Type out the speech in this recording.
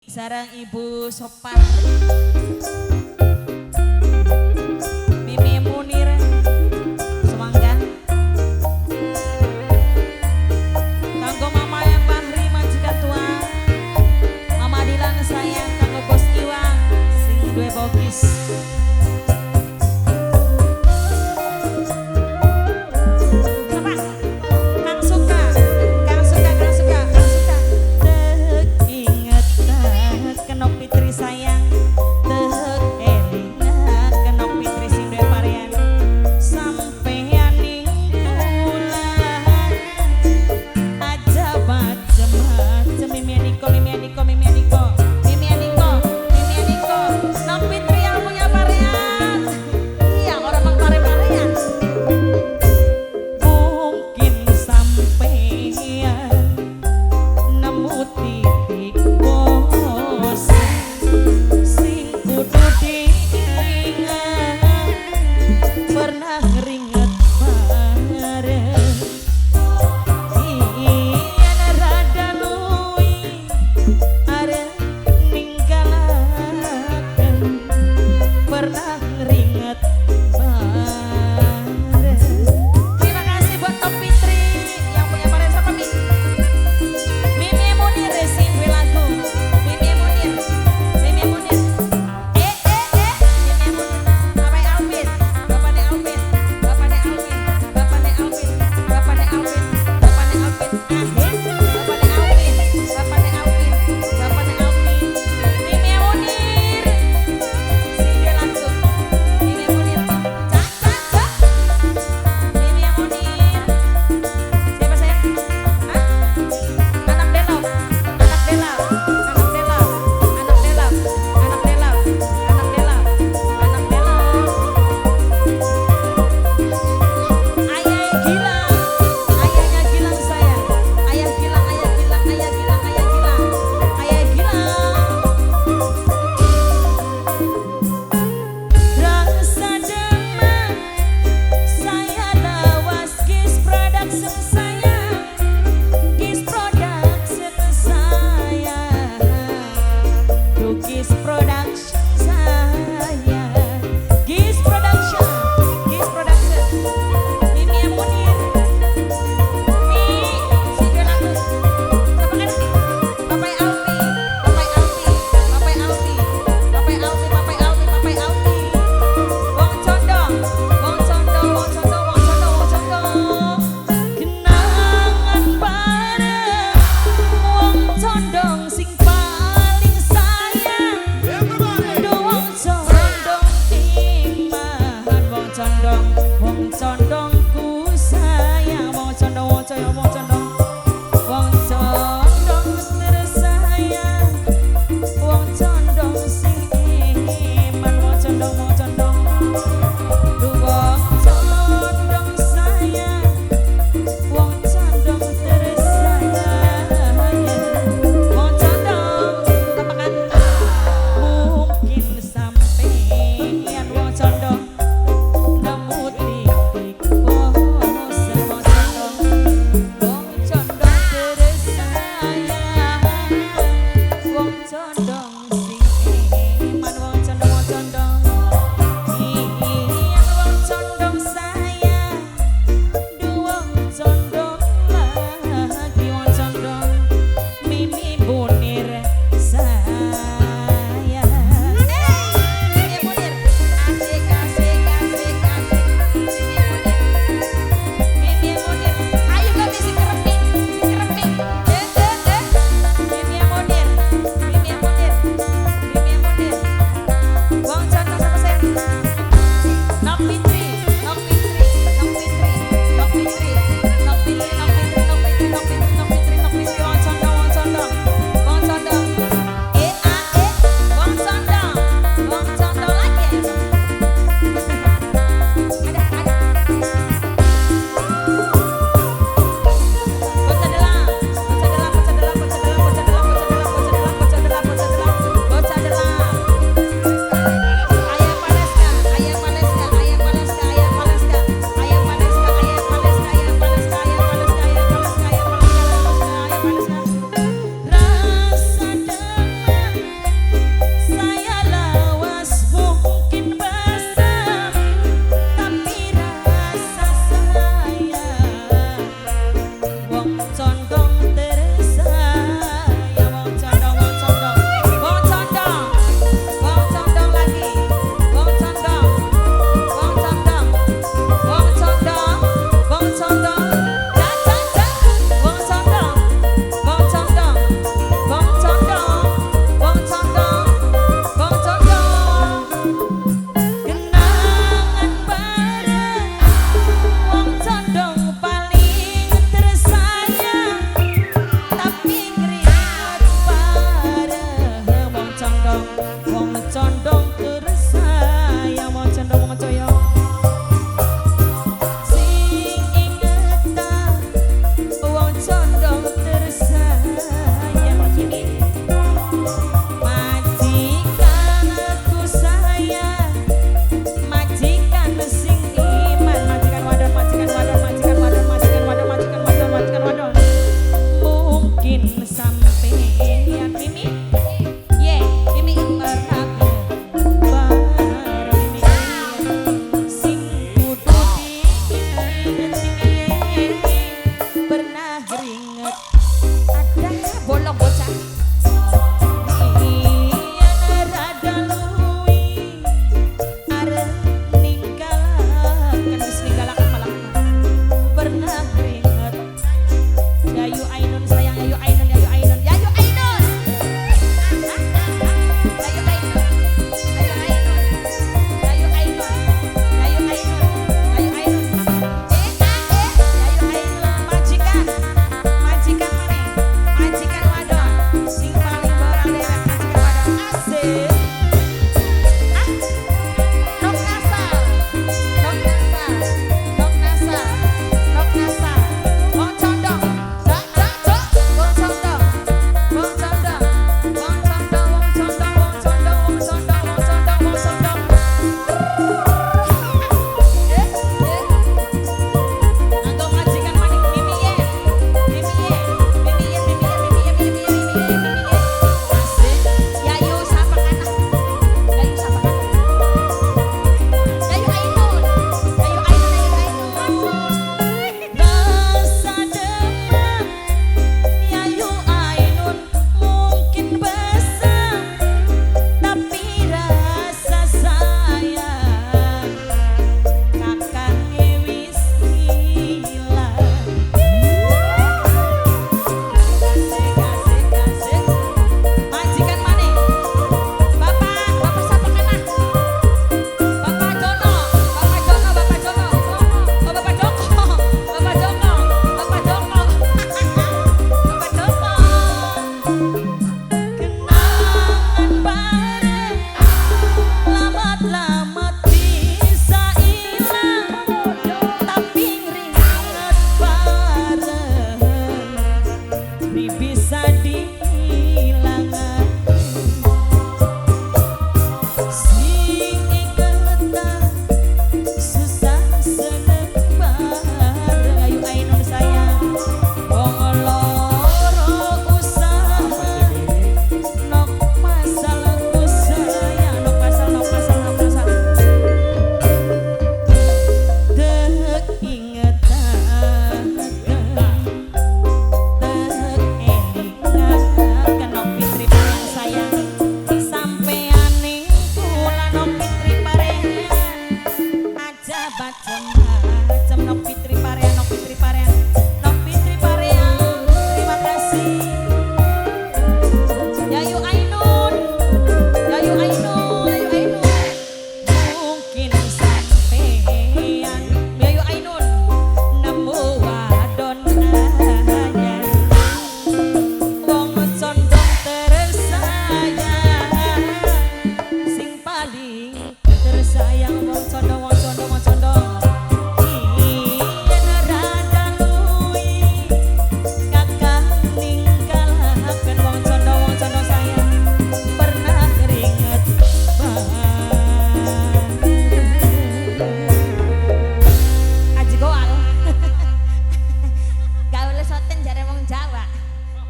Sarang Ibu Sopan Mimi Munir Semangga kanggo Mama yang Fahri majikan tua, Mama Dilan sayang, kanggo Bos Iwa sing duwe bogis. Siapa? Kang Suka, Kang Suka, Kang Suka, Kang Suka. Tek inget kenok Fitri sayang, tek elingat kenok Fitri sing duwe parean. Sampeyan ning kula aja macem-macem. Mimi Aniko, Mimi Aniko, Mimi Aniko, Mimi Aniko, Mimi Aniko. Nok Fitri yang punya parean. Iya, orang mang pare-parean. Mungkin sampeyan nemu titik bosan sing kudu diingat, pernah ngeringet bareng. Yen rada luwi arep ninggalaken, pernah ngeringet bareng. Terima kasih buat Top Fitri yang punya parean siapa Mi? Mimi Munir sing duwe lagu. Mimi Munir, Mimi Munir. Eh eh eh, Mimi Munir. Bapak Alvin, Bapaknya Alvin, Bapaknya Alvin, Bapaknya Alvin, Bapaknya Alvin, Bapaknya Alvin. Ahir, Bapaknya Alvin, Bapaknya Alvin, Bapaknya Alvin. Mimi Munir sing duwe lagu. Mimi Munir. Cak cak cak. Mimi Munir. Siapa sayang? Hah? Anak Delok, anak Delap, anak Delap, anak Delap, anak Delap, anak Delap, anak Delap. Ayah Gilang, ayahnya Gilang saya. Ayah Gilang, ayah Gilang, ayah Gilang, ayah Gilang, ayah Gilang. Rasa demam saya lawas Gis Production sayang, Gis Production sayang, Duh Gis Production sayang, Gis Production, Gis Production. Mimi Munir, Mi, sing duwe lagu. Siapa kan? Papai Alfi, Papai Alfi, Papai Alfi, Papai Alfi, Papai Alfi, Papai Alfi. Wong Condong, Wong Condong, Wong Condong, Wong Condong, Wong Condong. Kenangan bareng Wong Condong sing paling sayang. Duh Wong Condong iman, Wong Condong, Wong Condongku sayang, Wong Condong, Wong Condong, Wong Condong. Wong Condong tersayang, Wong Condong sing iman, Wong Condong, Wong Condong. Duh Wong Condong sayang, Wong Condong tersayang. Wong Condong, apa kan? Mungkin sampeyan Wong Condong nemu titik bosan, Wong Condong, Wong Condong tersayang, Wong Condong.